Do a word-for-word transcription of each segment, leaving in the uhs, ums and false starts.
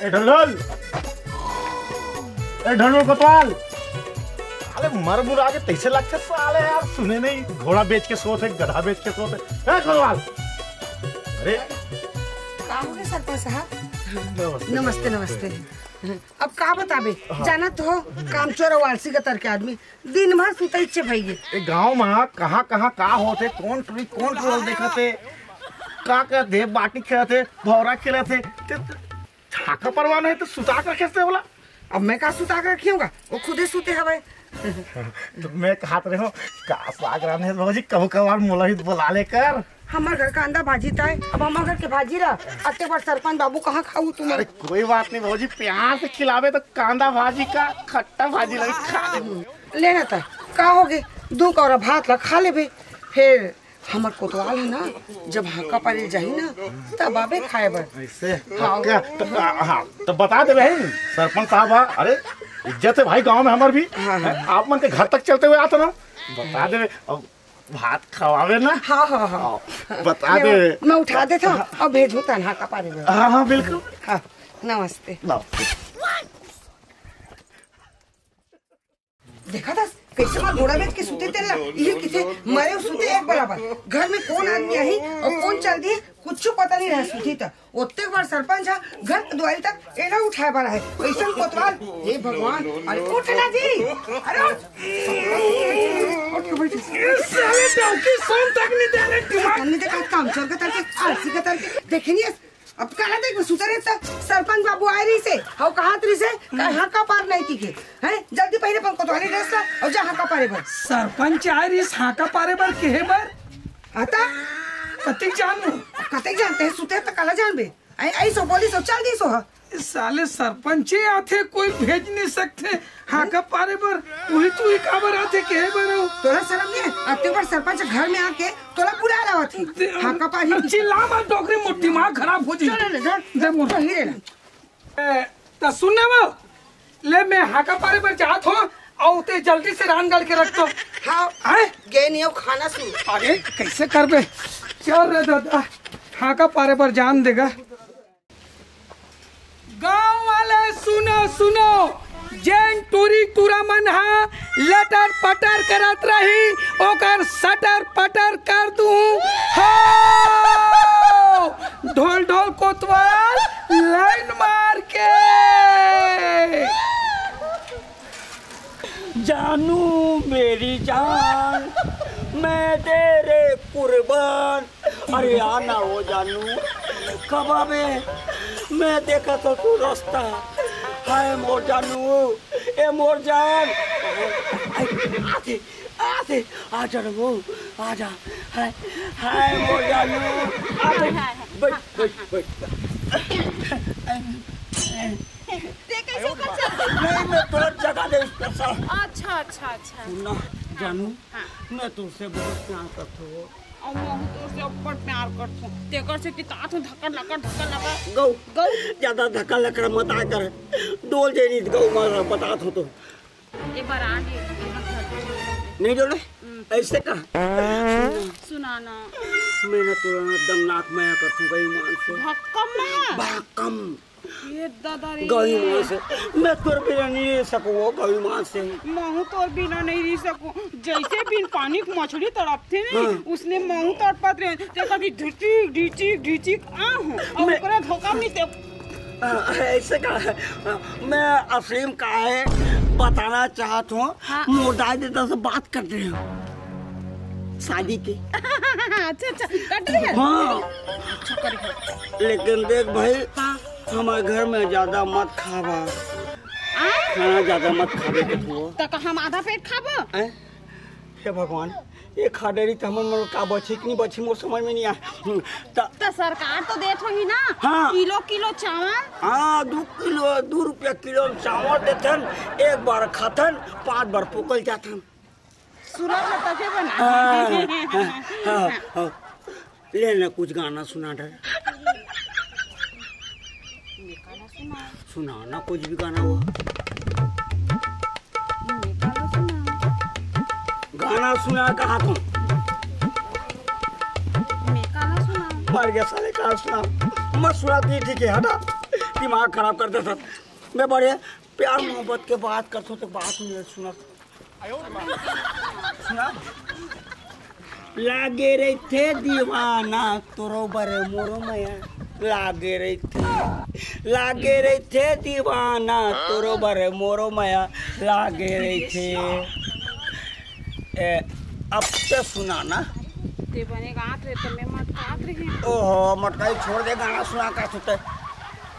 ए ढलढल, ए ढलढल कोतवाल, साले मर मुर आगे तैसे लगथे साले यार, सुने नहीं, घोड़ा बेच के सोत हे, गधा बेच के सोत हे। ए कोतवाल, अरे का हो गया सरपंच साहब? नमस्ते, नमस्ते, नमस्ते। अब का बताबे, हाँ। जानत हो, कामचोर अउ आलसी गतर के आदमी दिन भर सुतइचे भइगे। ए गांव म कहां कहां का होथे, कौन टुरी कौन टोल देखत हे, का करत हे, बाटी खेलत हे, भौरा खेलत हे, ते, ते हाका परवाना हे त सुता के रखे हे ओला। अब मैं का सुता के रखी हूँ गा, वो खुदे सुते हवय। त मैं कहत रहे हूँ, का साग रांधे हे भौजी, कभू कभार मोला भी बोला ले कर। हमर घर कांदा भाजी ताय, अब हमर घर के भाजी ला अतेक बड़ सरपंच बाबू कहाँ खाऊ तुमन? अरे कोई बात नहीं भौजी, प्यार से खिलाबे त कांदा भाजी का खट्टा भाजी ला भी खा लेबे। ले ना त, का होगे, दू कौरा भात ला खा लेबे। फेर हमर कोतवाल हे ना, जब हाका पारे जाही ना, तब आबे खाए बर। ऐसे? हाँ। पक्का? त, आ, हाँ, त बता देबे भाई, सरपंच साहब, हाँ, अरे इज्जत हे भाई गांव में हमर भी। हाँ, हाँ। हैं? आप मन के घर तक चलते हुए आत हन, बता देबे। अब भात खवाबे ना। हाँ, हाँ, हाँ। हाँ, बता ले, देबे। मैं उठा देथंव अउ भेजहूँ तहन हाका पारे बर। हाँ, हाँ, बिल्कुल। हाँ, नमस्ते। नमस्ते। देखत हस, कइसे मोर घोड़ा बेच के सुते तेन ला, इही कहिथे, मरे अउ सुते एक बराबर। घर में कौन आदमी आही अउ कौन चल दिही, कुछु पता नहीं रहे सुती त। ओतेक बड़ सरपंच ह घर के दुआरी तक एला उठाए बर आए। अइसन कोतवाल, हे भगवान, अरे उठ ना जी, अरे उठ। उठ के बैठ। साले डौकी सोन तक नहीं देले दिमाग। नहीं देखा काम चोर के तरके, आलसी के तरके, देखे नहीं है। अब काला देख में सुते रहे त सरपंच बाबू आए रहिसे, हव कहत रहिसे, का हाका पार नहीं की के, हैं? जल्दी पहिरे अपन कोतवाली ड्रेस ला अउ जा हाका पारे बर। सरपंच आए रहिस हाका पारे बर, केहे बर? आता? कतिक जानहूँ? कतिक जानते हैं, सुते त काला जानबे। आई, आई सो बोली सो चल दी सो ह। साले सरपंचे आथे, कोई भेज नहीं सकथे हाका पारे बर, उही तू ही काबर आथे, केहे बर हो? तोला शरम नहीं है? अतेक बड़ सरपंच घर में आके तोला बुला रहा थी। दे, हाका पाही की चिल्ला मत डोकरी, मोर दिमाग खराब हो जाई। चल ले, धर, दे मोर। वही रे ना। ए, त सुन ना वो, ले मैं हाका पारे बर जात हूँ, अउ ते जल्दी से रांध गढ़ के रख तो। हाँ, हैं? गे नहीं हो खाना सुन। अरे, कैसे करबे? चल रे दादा, हाका पारे बर जान देगा। गांव वाले सुनो, सुनो, जेन टूरी टूरा मन हा लटर पटर करत रही, ओकर सटर पटर कर दूं। हो! ढोल ढोल कोतवाल लाइन मार के। जानू मेरी जान, मैं तेरे कुर्बान। अरे आ ना वो जानू, कब आबे? मैं देखत हूँ तू रस्ता। हाय मोर जानू, ए मोर जान। आते, आते, आ जा रे वो, आ जा। हाय, हाय मोर जानू, आते। बैठ, बैठ, बैठ। ते कैसे ऊपर चल गई? नहीं, मैं तोर जगह दे उस पर सर। अच्छा, अच्छा, अच्छा। सुन ना, जानू, हाँ। मैं तुझसे बहुत प्यार करता हूँ। अउ महूँ तोर से अब्बड़ प्यार करथों। तेकर से तितात हूँ, धक्का लकर, धक्का लकर। गऊ, गऊ। ज्यादा धक्का लकर मत आय कर। डोल जे नहीं गऊ मार बतात हूँ तो। एक बार आ ले, यहाँ घर। नहीं डोले? हम्म। ऐसे का? सुना ना। मैं ना तोला ना दम नाक मया करथूं गई मान से। भक्कम ना। भक्कम। ये दादा रे। गई मान से। मैं तोर बिना नहीं रह सकूं वो गई मान से। महूँ तोर बिना नहीं रह सकूं। जैसे बिन पानी के मछली तड़पथे ना, हाँ। उसने महूँ तड़पत रहे। ते कभी ढिचिक, ढिचिक, ढिचिक आ हूँ। और मैं ओकरा धोखा में ते आ, ऐसे का? आ, मैं असीम का है बताना चाहत हूँ। हाँ। मोर दाई ददा से बात कर रहे हो शादी के। अच्छा, अच्छा, कर रहे हैं। हाँ। अच्छा, कर रहे हैं। लेकिन देख भाई, हाँ। हमारे घर में ज्यादा मत खावा। आ? खाना ज्यादा मत खावे के तू। तो का हम आधा पेट खाबो? हैं? हे भगवान, ये खा डरी त हमन मन का बची कि नहीं बची, मोर समझ में नहीं आय। हम्म, त त सरकार तो देत होही ना, हाँ। किलो किलो चावल। हाँ, दू किलो, दू रुपया किलो चावल देथन, एक बार खाथन, पांच बार पोकल जाथन। सुरत में तके बना। हाँ, हाँ, हाँ, हाँ। ले ना, कुछ गाना सुना डर। मैं गाना सुना। सुना ना, कुछ भी गाना हो। मैं गाना सुना। गाना सुना कहा तुम? मैं गाना मर गया साले का सुना। मत सुना, ती ठीक है, हटा। दिमाग खराब कर देता। मैं बड़े प्यार मोहब्बत के बात करता हूँ तो बात नहीं सुना। सुना। लागे रहिथे दीवाना तोरो बर मोरो मया। लागे रहिथे, लागे रहिथे दीवाना तोरो बर मोरो मया। लागे रहिथे। ए, अब तो सुना ना। ते बने गात रहे तो मैं मटकात रही। ओहो, मटकाई छोड़ दे, गाना सुना का सुते।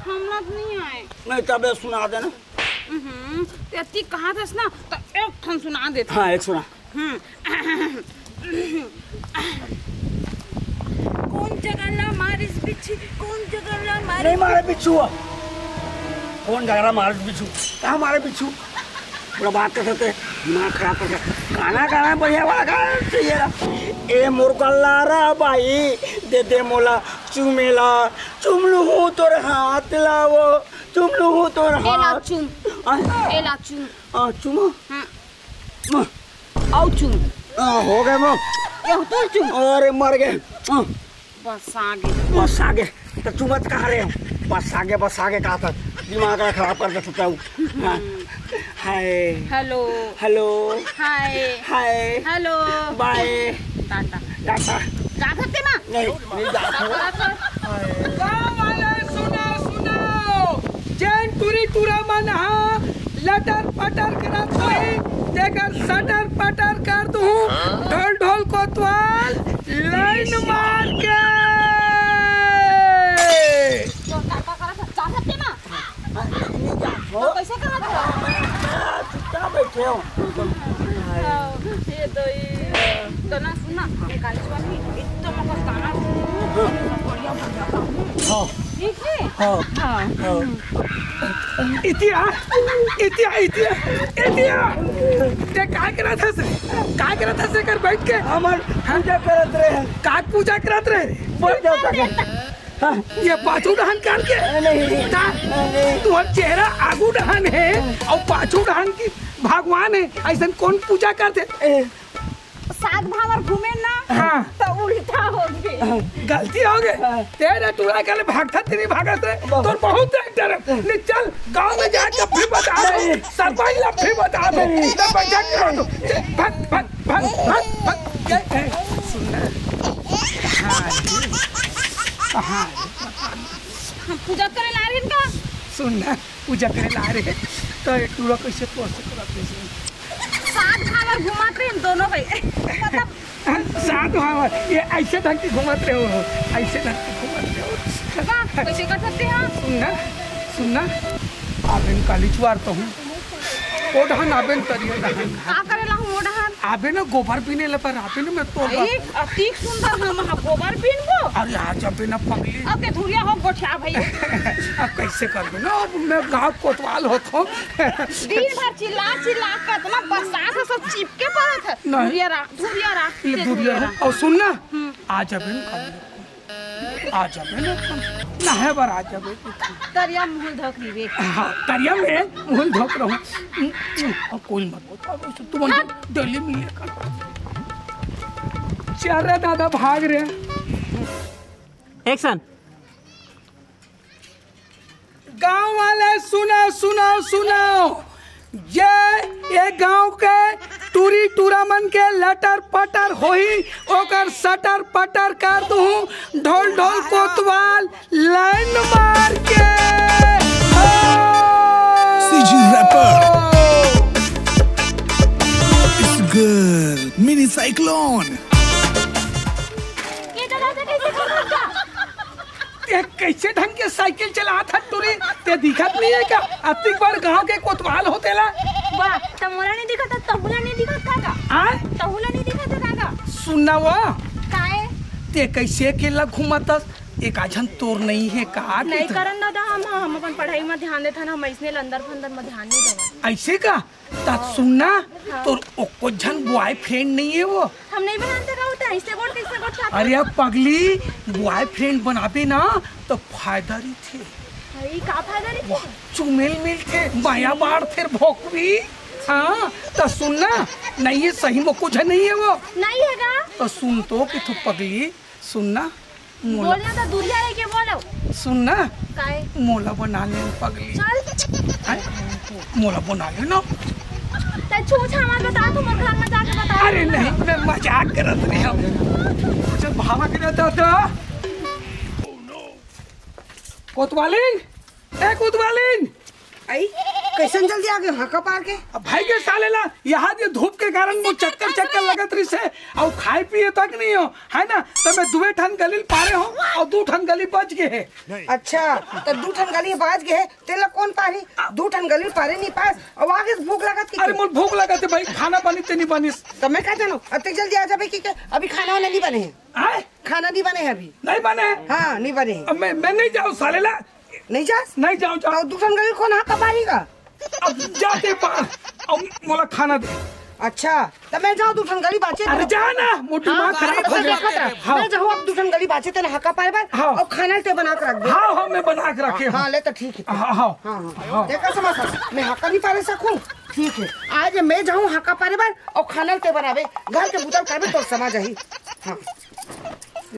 हमरा तो नहीं आए। नहीं, तबे सुना देना। हम्म, ते अति कहा थस ना, तो एक ठन सुना देते। हाँ, एक सुना। हम्म। कौन जगह ला मारिस बिच्छी, कौन जगह ला मारिस नहीं मारे बिच्छू। कौन जगह ला मारिस बिच्छू? कहाँ मारे बिच्छू? पूरा बात कर सकते, दिमाग खराब कर सकते। गाना, गाना बढ़िया वाला गाना चाहिए ना। ए मोर कल्लारा बाई, दे दे मोला चुमेला, चुमलू हूँ तोर हाथ लावो, चुमलू हूँ तोर हाथ। चुम। आ, चुम। आ, चुमा। हम्म। आओ चुम। आ, हो गए मो। ये तो चुम। अरे मर गए। आ। बस आगे। बस आगे। तो चुमत कहाँ रहे हो? बस आगे, बस आगे कहा था। दिमाग खराब कर देता था। हाँ। हाय। हेलो। हेलो। हाय। हाय। हेलो। बाय। टाटा। टाटा। जा सकते ना? नहीं, नहीं जा सकते। गाँव वाले सुनो, सुनो। जेन टूरी टूरा मन हा लटर पटर करत होही, तेकर सटर पटर कर दूँ। ढोल ढोल कोतवाल लाइन मार के। तो कैसे करत हो? चुपचाप बैठे हो। ये तो ये तो ना सुना, ये काली चुआ नहीं, इतना मस्त गाना। हाँ। ठीक है? हाँ। हाँ। हाँ। इतिया, इतिया, इतिया, इतिया। ते काय करत हस? काय करत हस एकर बैठ के? हमर पूजा करत रहे। काय पूजा करत रहे? बैठ जाओ ताके। हाँ। ये पाछू डहन करके? नहीं। ता? नहीं। तुहर चेहरा आगू डहन है और पाछू डहन की भगवान है, ऐसन कौन पूजा करते? ए। सात भावर घूमे ना, हाँ। तो उल्टा हो गए। गलती हो गए। हाँ। तेरे टूरा के लिए भागता तेरी भागत है, बहुत। तोर बहुत डर है। ले चल, गाँव में जाके फिर बता दे, नहीं। सरपंच ला फिर बता दे। नहीं। तो बचा के रह दो। चल, भाग, भाग, भाग, भाग, भाग। ए, ए, सुन ना। हाँ, हाँ। हम पूजा करे ला रहे हैं का? सुन ना, पूजा करे ला रहे हैं। तो ये टूरा कैसे तोड़ से करत है? सात भावर घुमात रहे हम दोनों भाई। मतलब सात भावर, ये ऐसे ढंग के घुमात रहे हो, ऐसे ढंग के घुमात रहे हो। वाह, कैसे कर सकते हैं आप? सुन ना, सुन ना, आबेन काली चुआर तो हूँ। ओ डहन आबेन तरिया डहन। का करेला हूँ ओ डहन? आबे ना गोबर बीने ले पर आबे ना मैं तो अरे, अतिक सुंदर हम हा गोबर बीनबो। अरे आ जाबे ना पगली। अब के धुरिया हो गोठिया भाई। अब कैसे कर दो ना, अब मैं गाँव कोतवाल होत हूँ। दिन भर चिल्ला चिल्ला के इतना बरसात है, सब चिपके पड़त है। नहीं। धुरिया रा, धुरिया रा, ये ते धुरिया धुरिया रा। रा। और सुन ना, हम्म। आ जाबे ना कल। आ जाबे ना कल। नहाए बर आ जाबे। तरिया मुहुल धोक रही बे। हाँ, तरिया में मुहुल धोक रहूँ। और कोई मत बता, तुम हट। डेली मिले कर। चल रे दादा, भाग रे। एक्शन। गांव वाले सुनो, सुनो, सुनो। ये, ये गांव के टूरी टूरा मन के लटर पटर होही, ओकर सटर पटर कर दूं, ढोल ढोल कोतवाल लाइन मार के। हो। CG rapper. इस गर्ल मिनी साइक्लोन। ये तो दादा कैसे कर सकता? ते कैसे ढंग के साइकिल चलात हस टूरी? ते दिखत नहीं है का? अतिक बड़ गांव के कोतवाल हो तेला। वाह, त मोला नहीं दिखत, तहुला नहीं दिखत का का? आय? तहुला नहीं दिखत का का? सुन ना वो। काए? ते कैसे अकेला घूमत हस? एक आझन तोर नहीं है का? नहीं करन दादा, हम, हम अपन पढ़ाई में ध्यान देथन, हम ऐसने लंदर फंदर में ध्यान नहीं देवन। ऐसे का? ता सुन ना, हाँ। तोर एको झन बॉयफ्रेंड नहीं है वो? हम नहीं बनाते रहो, तो ऐसे गोड़, कैसे गोड़ छाप? अरे अब पगली, बॉयफ्रेंड बनाबे ना, तो फायदा रहिथे। अरे, का फायदा रहिथे? वाह, चुमेल मिलथे, माया बाढ़थे भोकवी। हाँ, तो सुन ना, नहीं है सही में कुछ नहीं है वो। नहीं है का? तो सुन तो कि तू पगली, सुन ना, बोलना तो दूरिया रह के बोलो। सुन ना, काय? मोला बना ले पगली। चल। हैं? मोला बना ले ना। ते छूछा मत बता, तू मोर घर में जाके बता। अरे नहीं, मैं मजाक करत रहे हँव। चल भावा के रहता था। कोतवालिन, ए कोतवालिन। आई, कैसन जल्दी आ गए हाका पार के? अब भाई के साले ला, यहाँ ये धूप के कारण वो चक्कर चक्कर लगत रहिस हे, अउ खाए पिए तक नहीं हो, है ना? तो मैं दुए ठन गली पारे हँव अउ दू ठन गली बच गए हे। अच्छा, तो दू ठन गली बच गए हे, तेला कौन पारी? दू ठन गली पारे नहीं पास, अउ आगे से भूख लगत कि अरे मोर भूख लगत हे भाई, खाना पानी ते नहीं बनिस। तो मैं का जानों, अतेक जल्दी आ जाबे कि के? अभी खाना वाना नहीं बने हे। आय? खाना नहीं बने हे अभी। नहीं बने हे? हाँ, नहीं बने हे। अब मैं, मैं नहीं जाँव साले ला। नहीं जास? नहीं जाँव, जाँव। तो दू ठन गली कौन हाका पारी का? अब जाते पार, अब मोला खाना दे। अच्छा, तो मैं जाँव दू ठन गली बाचे अरे तेला। जा ना, मोर दिमाग हाँ, खराब हो गया। देखत रह। हाँ। मैं जाँव अब दू ठन गली बाचे तेला हाका पारे बर, हाँ। अउ खाना ते बना के रख दे। हाँ, हाँ, मैं बना के रखे हँव। हाँ, ले तो ठीक हे। हाँ, हाँ। हाँ, हाँ। हाँ। देखा समझ, मैं हाका नहीं पारे सकूँ। ठीक हे, आज मैं जाँव हाका पारे बर अउ खाना ते बनाबे, घर के बुता ल करबे तो समझ आही। हाँ।